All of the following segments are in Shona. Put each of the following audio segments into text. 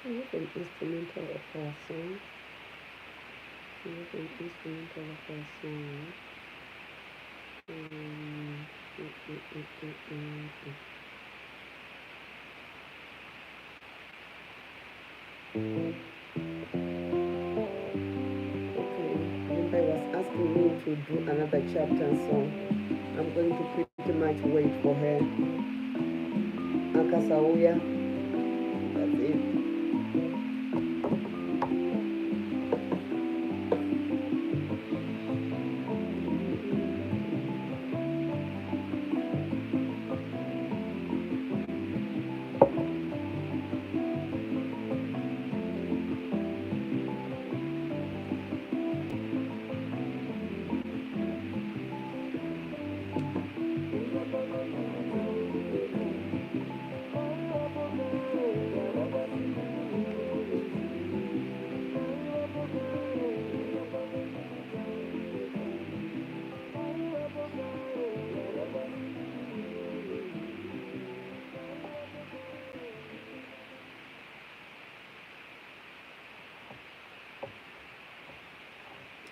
We have an instrumental of our song. We have an instrumental of our song. Okay, Vimbai was asking me to do another chapter, so I'm going to pretty much wait for her. Akasauya, that's it.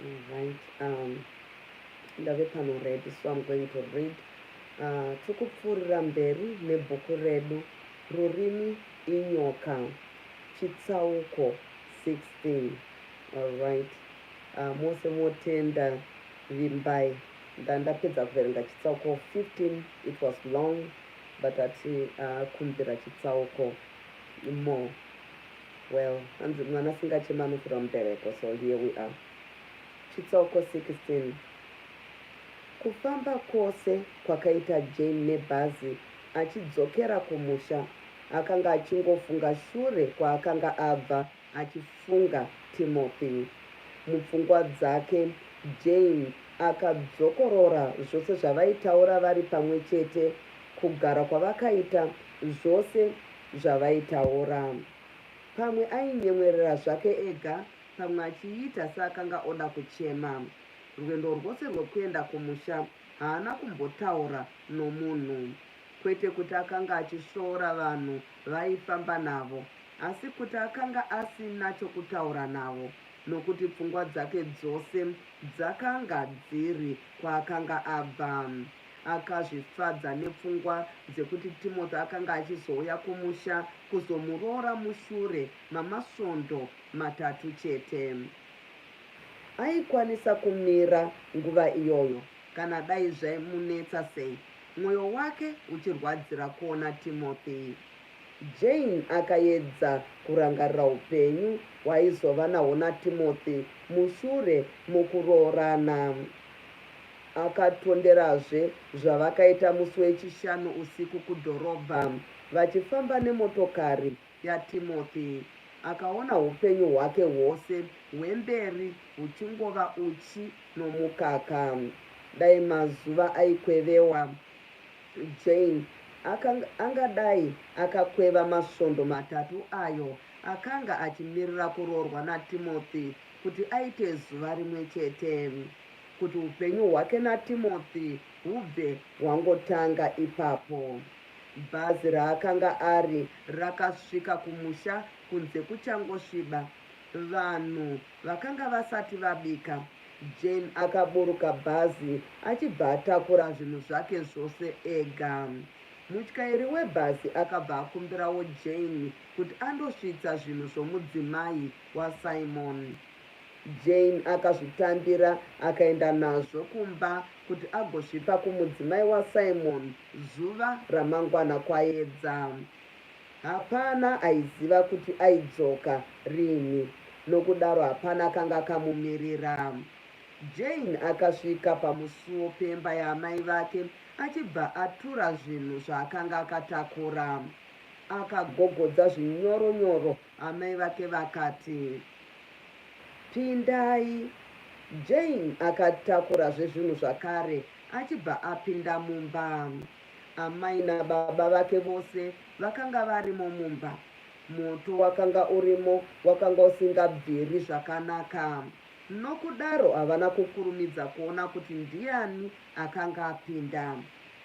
All right. Ndave pano ready, so I'm going to read. Tiri kupfuurira mberi nebhuku redu Rurimi Inyoka, chitsauko 16. All right. Mose motenda Vimbai. Ndandapedza kuverenga chitsauko 15. It was long, but ati kumbira chitsauko more. Well, hanzi mwana asingachema anofira mubereko, so here we are. Chitsauko 16. Kufamba kwose kwakaita Jane nebhazi achidzokera kumusha, akanga achingofunga shure kwaakanga abva achifunga Timothy. Mupfungwa dzake, Jane akadzokorora zvose zvavaitaura vari pamwe chete, kugara kwavakaita, zvose zvavaitaura. Pamwe ainyemwerera zvake ega, pamwe achiita seakanga oda kuchema. Rwendo rwose rwekuenda kumusha haana kumbotaura nomunhu. Kwete kuti akanga achisvoora vanhu vaaifamba navo, asi kuti akanga asina chokutaura navo, nokuti pfungwa dzake dzose dzakanga dziri kwaakanga abva. Akazvifadza nepfungwa dzekuti Timothy akanga achizouya kumusha kuzomuroora mushure mamasvondo matatu chete. Aikwanisa kumira nguva iyoyo kana dai zvaimunetsa sei, mwoyo wake uchirwadzira kuona Timothy. Jane akaedza kurangarira upenyu hwaaizova nahwo naTimothy mushure mokuroorana. Akatonderazve zvavakaita musi weChishanu usiku kudhorobha vachifamba nemotokari yaTimothy. Akaona upenyu hwake hwose hwemberi huchingova uchi nomukaka. Dai mazuva aikwevewa, Jane angadai akakweva masvondo matatu ayo akanga achimirira kuroorwa naTimothy kuti aite zuva rimwe chete. Kuti upenyu hwake naTimothy hubve hwangotanga ipapo. Bhazi raakanga ari rakasvika kumusha kunze kuchangosviba. Vanhu vakanga vasati vabika. Jane akaburuka bhazi achibva atakura zvinhu zvake zvose ega. Mutyairi webhazi akabva akumbirawo Jane kuti andosvitsa zvinhu zvomudzimai waSimon. Jane akazvitambira akaenda nazvo kumba kuti agozvipa kumudzimai waSimon zuva ramangwana kwaedza. Hapana aiziva kuti aidzoka rinhi, nokudaro hapana akanga akamumirira. Jane akasvika pamusuo pemba yaamai vake achibva atura zvinhu zvaakanga akatakura. Akagogodza zvinyoronyoro amai vake vakati. Pindai. Jane akatakurazve zvinhu zvakare achibva apinda mumba. Amai nababa vake vose vakanga varimo mumba. Moto wakanga urimo wakanga usingabviri zvakanaka. Nokudaro havana kukurumidza kuona kuti ndiani akanga apinda.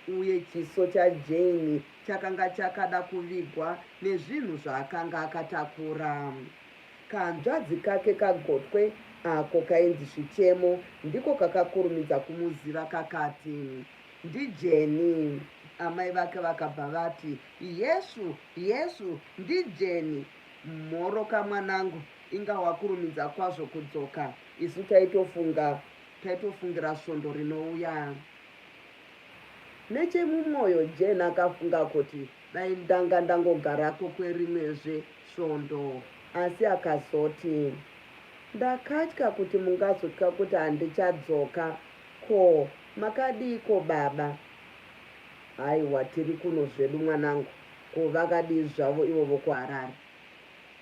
Uye chiso chaJane chakanga chakada kuvigwa nezvinhu zvaakanga akatakura. Kahanzvadzi kake kagotwe ako kainzi Zvichemo ndiko kakakurumidza kumuziva kakati, NdiJeni. Amai vake vakabva vati, Yesvu, yesvu, ndiJeni. Mhoro ka mwanangu, inga wakurumidza kwazvo kudzoka. Isu taitofunga, taitofungira svondo rinouya. Nechemumwoyo Jane akafunga kuti dai ndanga ndangogarako kwerimwezve svondo. Asi akazoti, Ndakatya kuti mungazotya kuti handichadzoka. Ko, makadiiko baba? Haiwa tiri kuno zvedu mwanangu. Ko vakadii zvavo ivo vokuHarare?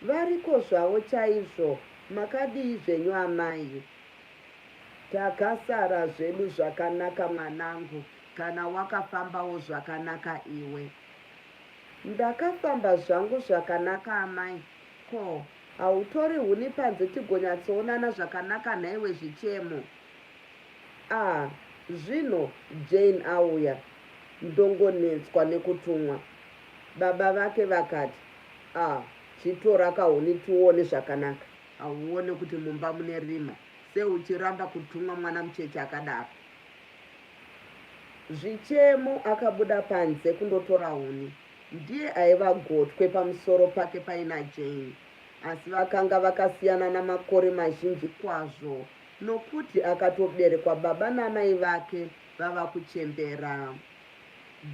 Variko zvavo chaizvo. Makadii zvenyu amai? Takasara zvedu zvakanaka mwanangu kana wakafambawo zvakanaka iwe. Ndakafamba zvangu zvakanaka amai, ko hautori huni panze tigonyatsoonana zvakanaka nhaiwe Zvichemo? Ah zvino Jane auya ndongonetswa nekutumwa. Baba vake vakati, ah chitora kahuni tione zvakanaka. Hauone kuti mumba mune rima sei uchiramba kutumwa mwana mucheche akadaro. Zvichemo akabuda panze kundotora huni. Ndiye aiva gotwe pamusoro pake paina Jane. Asi vakanga vakasiyana namakore mazhinji kwazvo nokuti akatoberekwa baba namai vake vava kuchembera.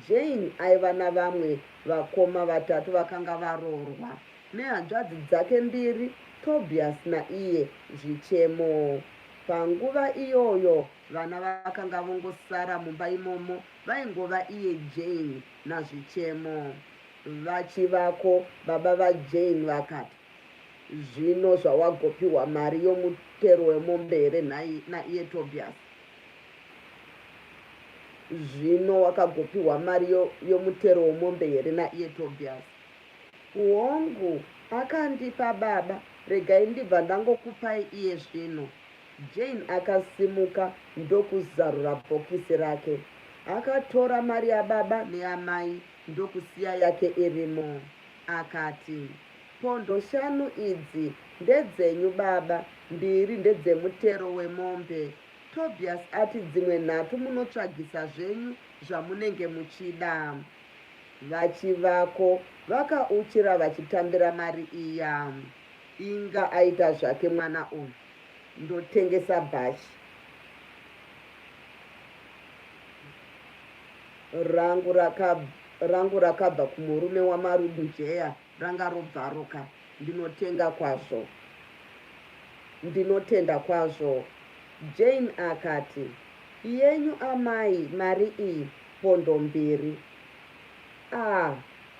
Jane aiva navamwe vakoma vatatu vakanga varoorwa nehanzvadzi dzake mbiri, Tobias naiye Zvichemo. Panguva iyoyo vana vakanga vongosara mumba imomo vaingova iye Jane naZvichemo. Vachivako baba vaJane vakati, Zvino zvawagopihwa mari yomutero wemombe here nhai naiye Tobias? Zvino wakagopihwa mari yomutero wemombe here naiye Tobias? Hongu, akandipa baba, regai ndibva ndangokupai iye zvino. Jane akasimuka ndokuzarura bhokisi rake. Akatora mari yababa neyamai ndokusiya yake irimo. Akati, Pondo shanu idzi ndedzenyu baba, mbiri ndedzemutero wemombe. Tobias ati dzimwe nhatu munotsvagisa zvenyu zvamunenge muchida. Vachivako vakauchira vachitambira mari iya. Inga aita zvake mwana uyu. Ndotengesa bhachi rangu raka rangu rakabva kumurume waMarunjeya ranga robvaruka. Ndinotenga kwazvo. Ndinotenda kwazvo. Jane akati, Yenyu amai mari iyi pondo mbiri. Ah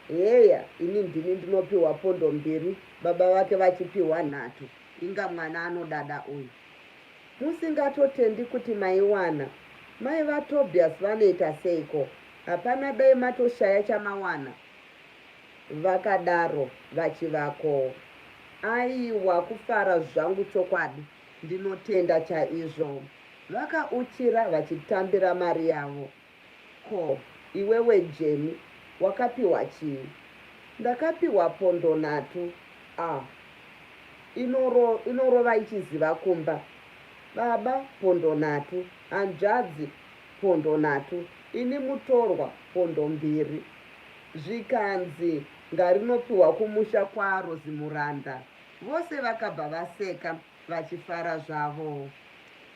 heya ini ndini ndinopihwa pondo mbiri baba vake vachipihwa nhatu inga mwana anodada uyu. Musingatotendi kuti maiwana. Mai vaTobias vanoita seiko? Hapana dai matoshaya chamawana. Vakadaro vachivako. Aiwa kufara zvangu chokwadi ndinotenda chaizvo. Vakauchira vachitambira mari yavo. Ko iwewe Jenny wakapiwa chii? Ndakapiwa pondo nhatu. Ah inoro inorova ichiziva kumba. Baba pondo nhatu, hanzvadzi pondo nhatu, ini mutorwa pondo mbiri. Zvikanzi ngarinopiwa kumusha kwaro zimuranda. Vose vakabva vaseka vachifara zvavo.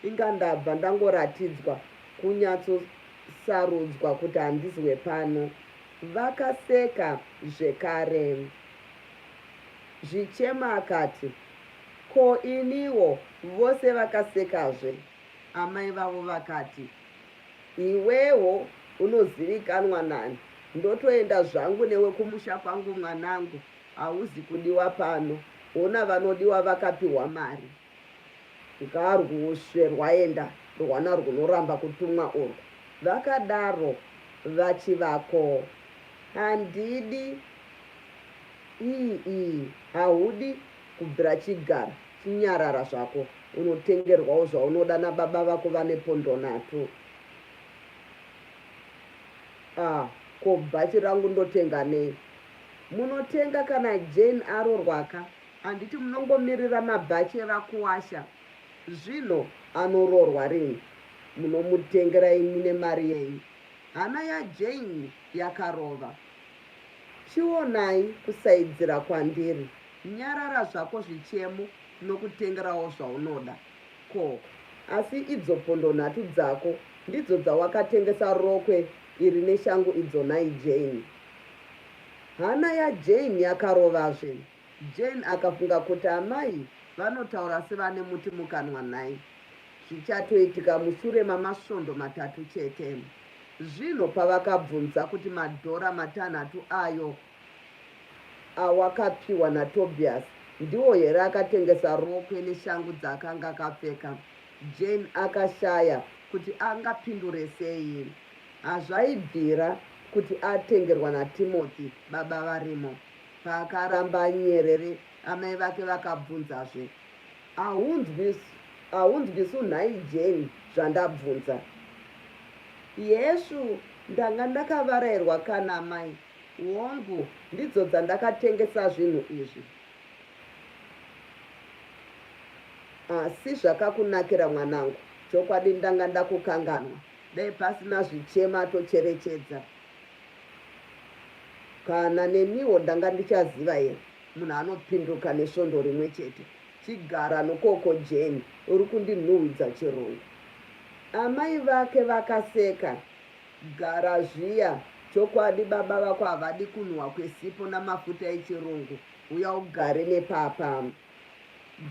Inga ndabva ndangoratidzwa kunyatsosarudzwa kuti handisi wepano. Vakaseka zvekare. Zvichema akati, Ko iniwo? Vose vakasekazve. Amai vavo vakati, Iwewo unozivikanwa nani? Ndotoenda zvangu newe kumusha kwangu mwanangu, hauzi kudiwa pano. Hona vanodiwa vakapihwa mari. Ngarwusve rwaenda rwana rwunoramba kutumwa urwu, vakadaro VaChivako. Handidi ii ii haudi kubvira chigara chinyarara zvako unotengerwawo zvaunoda nababa vako vane pondo nhatu. Ah, ko bhachi rangu ndotenga nei? Munotenga kana Jane arorwaka, handiti munongomirira mabhachi evakuwasha? Zvino anoroorwa rini? Munomutengera imi nemari yenyu. Hana yaJane yakarova. Chionai kusaidzira kwandiri. Nyarara zvako zvichemo tinokutengerawo zvaunoda. Ko, asi idzo pondo nhatu dzako ndidzo dzawakatengesa rokwe iri neshangu idzo nhai Jane? Hana yaJane yakarovazve. Jane akafunga kuti amai vanotaura sevane muti mukanwa nhai. Zvichatoitika mushure mamasvondo matatu chete. Zvino pavakabvunza kuti madhora matanhatu ayo awakapiwa naTobias ndiwo here akatengesa rokwe neshangu dzaakanga akapfeka, Jane akashaya kuti angapindure sei. Hazvaibvira kuti atengerwa naTimothy baba varimo. Paakaramba anyerere, amai vake vakabvunzazve. Haunzwisu nhai Jane zvandabvunza? Yesvu, ndanga ndakavarairwa kani amai. Hongu, ndidzo dzandakatengesa zvinhu izvi. Asi zvakakunakira mwanangu, chokwadi ndanga ndakukanganwa. Dai pasina zvichema tocherechedza. Kana neniwo ndanga ndichaziva here munhu anopinduka nesvondo rimwe chete. Chigara nokoko Jane, uri kundinhuhwidza chirungu. Amai vake vakaseka. Gara zviya, chokwadi baba vako havadi kunhuhwa kwesipo namafuta echirungu, huya ugare nepapa.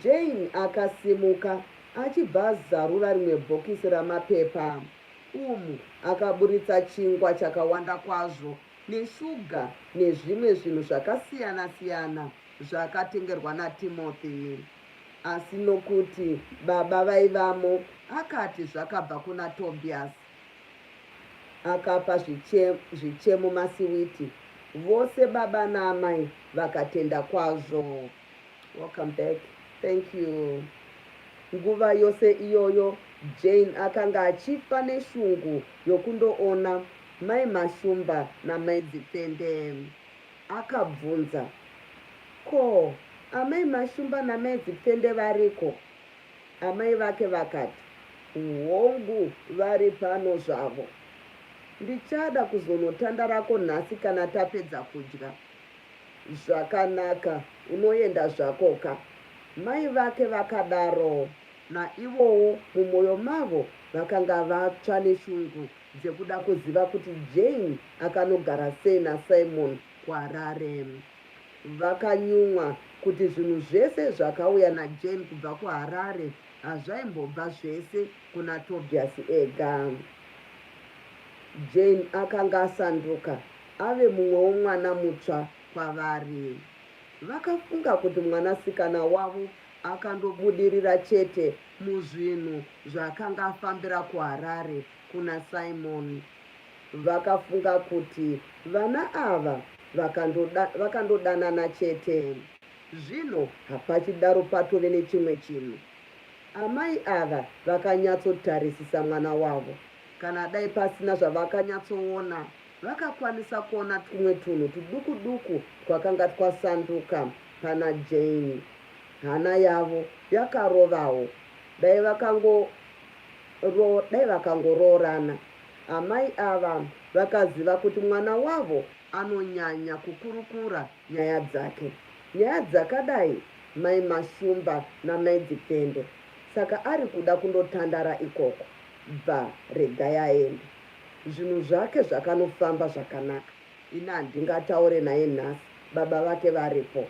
Jane akasimuka achibva azarura rimwe bhokisi ramapepa. Umu akaburitsa chingwa chakawanda kwazvo neshuga nezvimwe zvinhu zvakasiyana-siyana zvaakatengerwa naTimothy. Asi nokuti baba vaivamo, akati zvakabva kuna Tobias. Akapa zvichemo masiwiti. Vose baba naamai vakatenda kwazvo. Welcome back. Thank you. Nguva yose iyoyo Jane akanga achifa neshungu yokundoona Mai Mashumba naMai Dzipfende. Akabvunza, Ko, Amai Mashumba naMai Dzipfende variko? Amai vake vakati, Hongu, vari pano zvavo. Ndichada kuzonotandarako nhasi kana tapedza kudya. Zvakanaka, unoenda zvakoka. Mai vake vakadaro. Naivowo mumoyo mavo vakanga vatsva neshungu dzekuda kuziva kuti Jane akanogara sei naSimon kuHarare. Vakanyumwa kuti zvinhu zvese zvakauya naJane kubva kuHarare hazvaimbobva zvese kuna Tobias ega. Jane akanga asanduka ave mumwewo mwana mutsva kwavari. Vakafunga kuti mwanasikana wavo akandobudirira chete muzvinhu zvaakanga afambira kuHarare kuna Simon. Vakafunga kuti vana ava vakandodanana chete. Zvino hapachidaro patove nechimwe chinhu. Amai ava vakanyatsotarisisa mwana wavo. Kana dai pasina zvavakanyatsoona, vakakwanisa kuona twumwe twunhu tuduku-duku twakanga twasanduka pana Jane. Hana yavo yakarovawo. Dai vakango dai vakangoroorana. Amai ava vakaziva kuti mwana wavo anonyanya kukurukura nyaya dzake. Nyaya dzakadai mai Mashumba namai Dzipfende. Saka ari kuda kundotandara ikoko. Bva regai aende. Zvinhu zvake zvakanofamba zvakanaka. Ini handingataure naye nhasi baba vake varipo.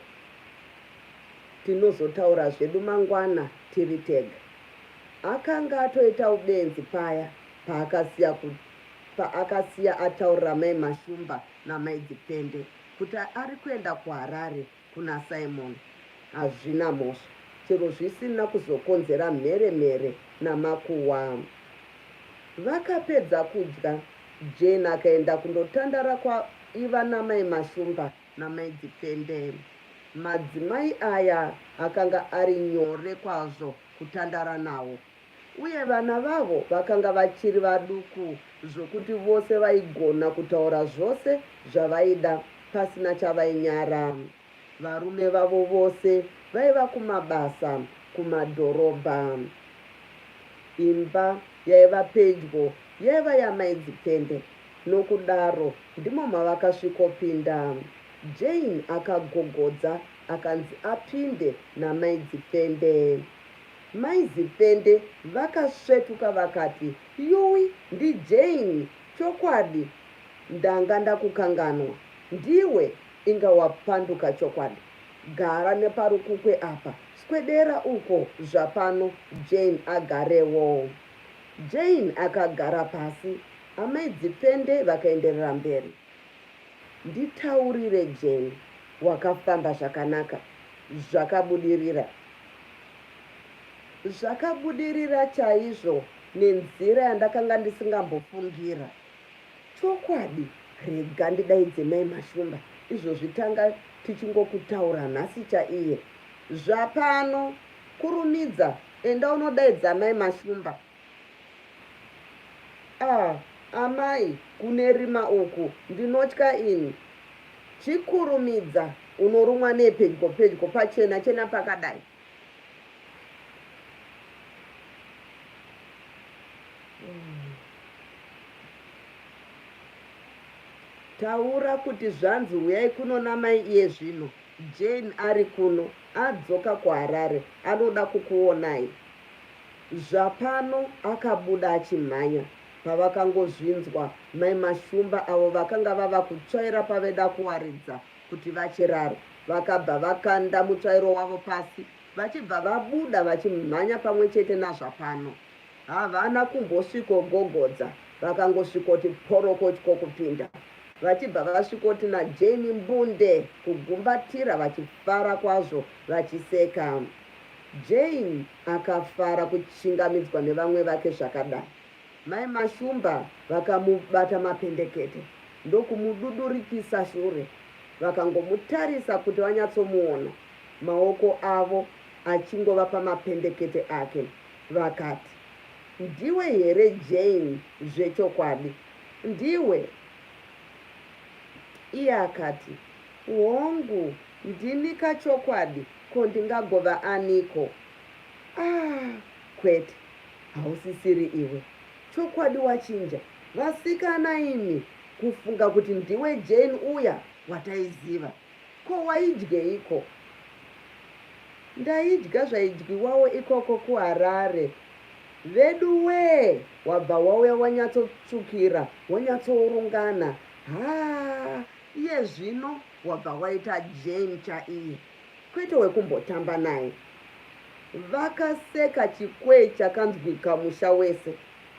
Tinozotaura zvedu mangwana tiri tega. Akanga atoita ubenzi paya paakasiya paakasiya ataurira mai Mashumba namai Dzipfende kuti ari kuenda kuHarare kuna Simon. Hazvina mhosva chero zvisina kuzokonzera mhere mhere namakuhwa. Vakapedza kudya, Jane akaenda kundotandara kwaiva namai Mashumba namai Dzipfende. Madzimai aya akanga ari nyore kwazvo kutandara nawo uye vana vavo vakanga vachiri vaduku Zvokuti vose vaigona kutaura zvose zvavaida pasina chavainyara. Varume vavo vose vaiva kumabasa kumadhorobha. Imba yaiva pedyo yaiva yaMai Dzipfende, nokudaro ndimo mavakasvikopinda. Jane akagogodza akanzi apinde naMai Dzipfende. Mai Zipfende vakasvetuka vakati, Yuwi, ndiJane chokwadi ndanga ndakukanganwa. Ndiwe? Inga wapanduka chokwadi. Gara neparukukwe apa, swedera uko zvapano Jane agarewo. Jane akagara pasi, amai Dzipfende vakaenderera mberi. Nditaurire Jane, wakafamba zvakanaka? Zvakabudirira? Zvakabudirira chaizvo nenzira yandakanga ndisingambofungira. Chokwadi, rega ndidaidze mai Mashumba izvozvi tanga tichingokutaura nhasi chaiye. Zvapano, kurumidza enda unodaidza mai Mashumba. Ah, amai, kune rima uku, ndinotya ini. Chikurumidza, unorumwa nei pedyo pedyo pachena chena pakadai? Taura kuti zvanzi huyai kuno namai iye zvino. Jane ari kuno, adzoka kuHarare, anoda kukuonai. Zvapano akabuda achimhanya. Pavakangozvinzwa, mai Mashumba avo vakanga vava kutsvaira pavaida kuwaridza kuti vachirara, vakabva vakanda mutsvairo wavo pasi vachibva vabuda vachimhanya pamwe chete naZvapano. Havana kumbosvikogogodza, vakangosvikoti porokotyo kupinda vachibva vasvikoti naJane mbunde kugumbatira vachifara kwazvo vachiseka. Jane akafara kuchingamidzwa nevamwe vake zvakadai. Mai Mashumba vakamubata mapendekete ndokumududurikisa shure vakangomutarisa kuti vanyatsomuona, maoko avo achingova pamapendekete ake vakati, Ndiwe here Jane zvechokwadi? Ndiwe? Iye akati, Hongu, ndinika chokwadi, ko ndingagova aniko? Ah, kwete, hausisiri iwe. Chokwadi wachinja. Vasikana imi, kufunga kuti ndiwe Jane uya wataiziva. Ko waidyeiko? Ndaidya zvaidyiwawo ikoko kuHarare. Veduwee, wabva wauya wanyatsotsvukira, wonyatsourungana. Haa, iye zvino wabva waita Jane chaiye, kwete wekumbotamba naye. Vakaseka chikwee chakanzwika musha wese.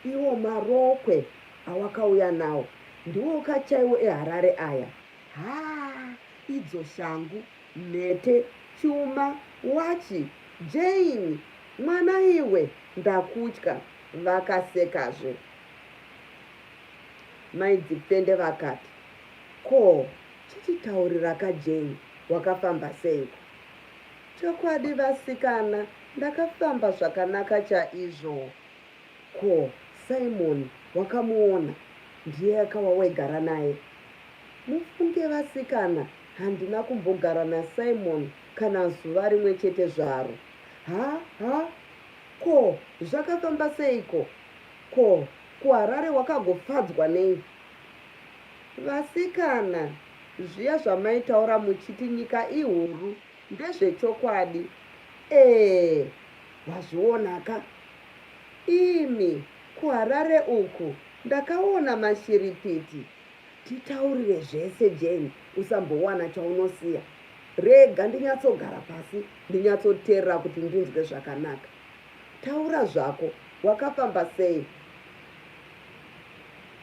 Iwo marokwe awakauya nawo ndiwoka chaiwo eHarare aya? Haa, idzo shangu, mhete, chuma, wachi, Jane! Mwana iwe, ndakutya. Vakasekazve. Mai Dzipfende vakati, Ko, chichitauriraka Jane, wakafamba seiko? Chokwadi vasikana, ndakafamba zvakanaka chaizvo. Ko, Simon wakamuona? Ndiyeka wawaigara naye? Mufunge vasikana, handina kumbogara naSimon kana zuva rimwe chete zvaro. Ha, ha, ko, zvakafamba seiko? Ko, kuHarare wakagofadzwa nei? Vasikana, zviya zvamaitaura muchiti nyika ihuru ndezvechokwadi. Eeh, wazvionaka? Imi, kuHarare uku ndakaona mashiripiti. Titaurire zvese Jane, usambowana chaunosiya. Rega ndinyatsogara pasi ndinyatsoterera kuti ndinzwe zvakanaka. Taura zvako, wakafamba sei?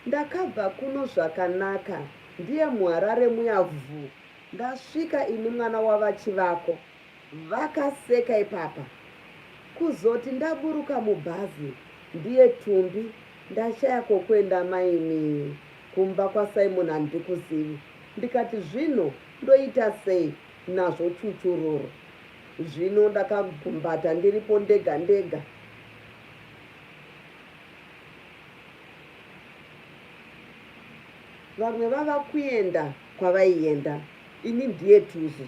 Ndakabva kuno zvakanaka ndiye muHarare muya vhu ndasvika ini mwana wavaChivako. Vakaseka ipapa. Kuzoti ndaburuka mubhazi ndiye tumbi ndashaya kokuenda maini kumba kwaSimon handikuzivi ndikati zvino ndoita sei nazvo chuchururu zvino ndakagumbata ndiripo ndega ndega. Vamwe vava kuenda kwavaienda, ini ndiye tuzu.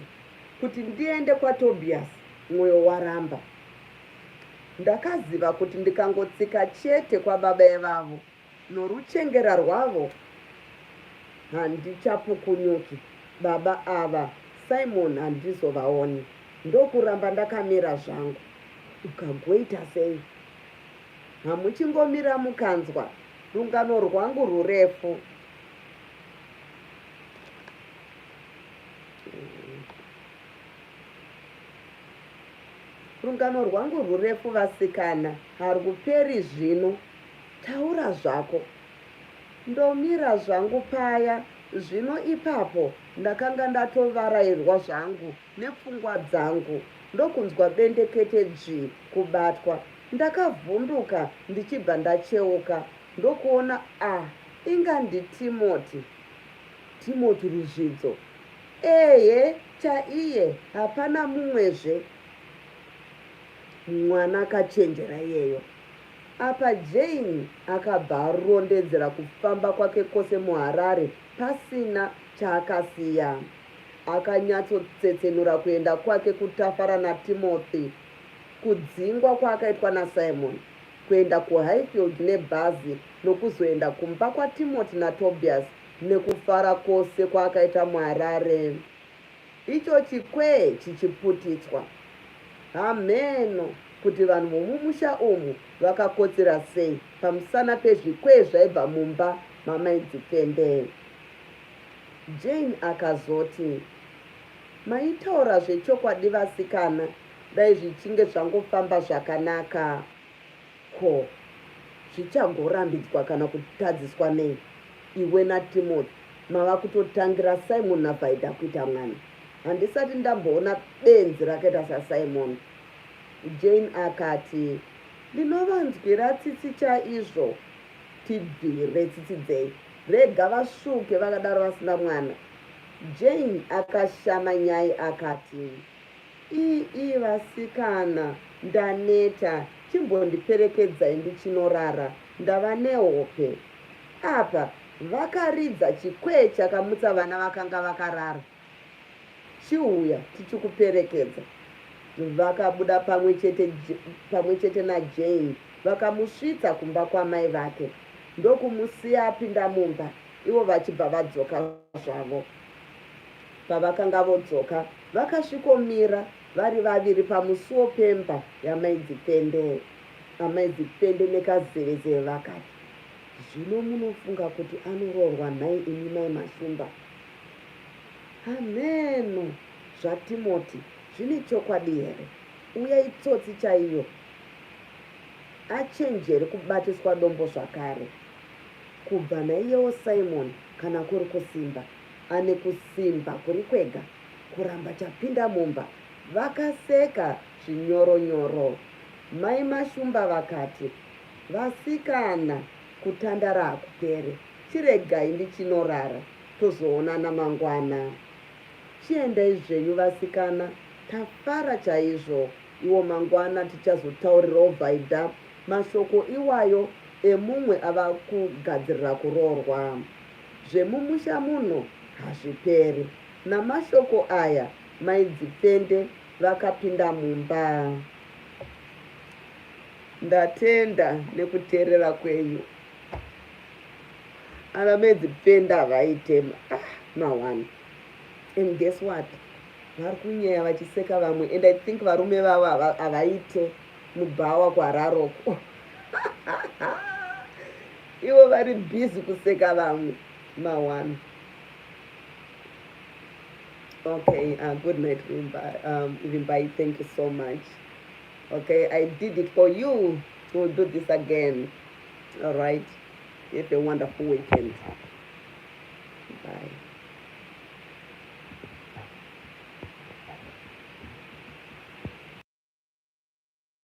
Kuti ndiende kwaTobias mwoyo waramba. Ndakaziva kuti ndikangotsika chete kwababa ivavo noruchengera rwavo handichapukunyuki. Baba ava Simon handizovaoni. Ndokuramba ndakamira zvangu. Ukagoita sei? Hamuchingomira mukanzwa rungano rwangu rwurefu. Rungano rwangu rwurefu vasikana, harwuperi zvino. Taura zvako. Ndomira zvangu paya zvino ipapo ndakanga ndatovarairwa zvangu nepfungwa dzangu ndokunzwa bendekete dzvi kubatwa. Ndakavhunduka ndichibva ndacheuka ndokuona ah inga ndiTimoti. Timoti Ruzvidzo. Ehe chaiye hapana mumwezve. Mwana akachenjera iyeyo. Apa Jane akabva arondedzera kufamba kwake kwose muHarare pasina chaakasiya. Akanyatsotsetsenura kuenda kwake kuTafara naTimothy, kudzingwa kwaakaitwa naSimon, kuenda kuHighfield nebhazi nokuzoenda kumba kwaTimothy naTobias nekufara kwose kwaakaita muHarare. Icho chikwee chichiputitswa. Hamheno kuti vanhu vomumusha umu vakakotsira sei pamusana pezvikwee zvaibva mumba maMai Dzipfende. Jane akazoti, Maitaura zvechokwadi vasikana, dai zvichinge zvangofamba zvakanaka. Ko zvichagorambidzwa kana kutadziswa nei iwe naTimothy mava kutotangira Simon naVaida kuita mwana? Handisati ndamboona benzi rakaita saSimon. Jane akati, Ndinovanzwira tsitsi chaizvo. Tibvire tsitsi dzei? Rega vasvuke vakadaro vasina mwana. Jane akashama nyai akati. Ii vasikana ndaneta chimbondiperekedzai ndichinorara ndava nehope. Apa vakaridza chikwee chakamutsa vana vakanga vakarara. Chiuya tichikuperekedza. Vakabuda pamwe chete pamwe chete naJane vakamusvitsa kumba kwamai vake ndokumusiya apinda mumba ivo vachibva vadzoka zvavo. Pavakanga vodzoka vakasvikomira vari vaviri pamusuo pemba yamai Dzipfende. Amai Dzipfende nekazevezeve vakati, Zvino munofunga kuti anoroorwa nhai imi mai Mashumba? Hamheno zvaTimoti zvine chokwadi here? Uya itsotsi chaiyo. Achenjere kubatiswa dombo zvakare. Kubva naiyewo Simon kana kuri kusimba ane kusimba kuri kwega kuramba chapinda mumba. Vakaseka zvinyoro nyoro. Mai Mashumba vakati, Vasikana kutandara hakupere, chiregai ndichinorara tozoonana mangwana. Chiendai zvenyu vasikana, tafara chaizvo. Iwo mangwana tichazotaurirawo Vaida mashoko iwayo emumwe ava kugadzirira kuroorwa. Zvemumusha muno hazviperi. Namashoko aya mai Dzipfende vakapinda mumba. Ndatenda nekuteerera kwenyu. Ana mai Dzipfende havaite ah, mahwani. And guess what? Vari kunyeya vachiseka vamwe and I think varume vavo havaite mubhawa kuHarare uko. Ivo vari busy kuseka vamwe mahwani. Okay, good night Vimbai. Vimbai, thank you so much. Okay, I did it for you. We'll do this again. All right. Have a wonderful weekend. Bye.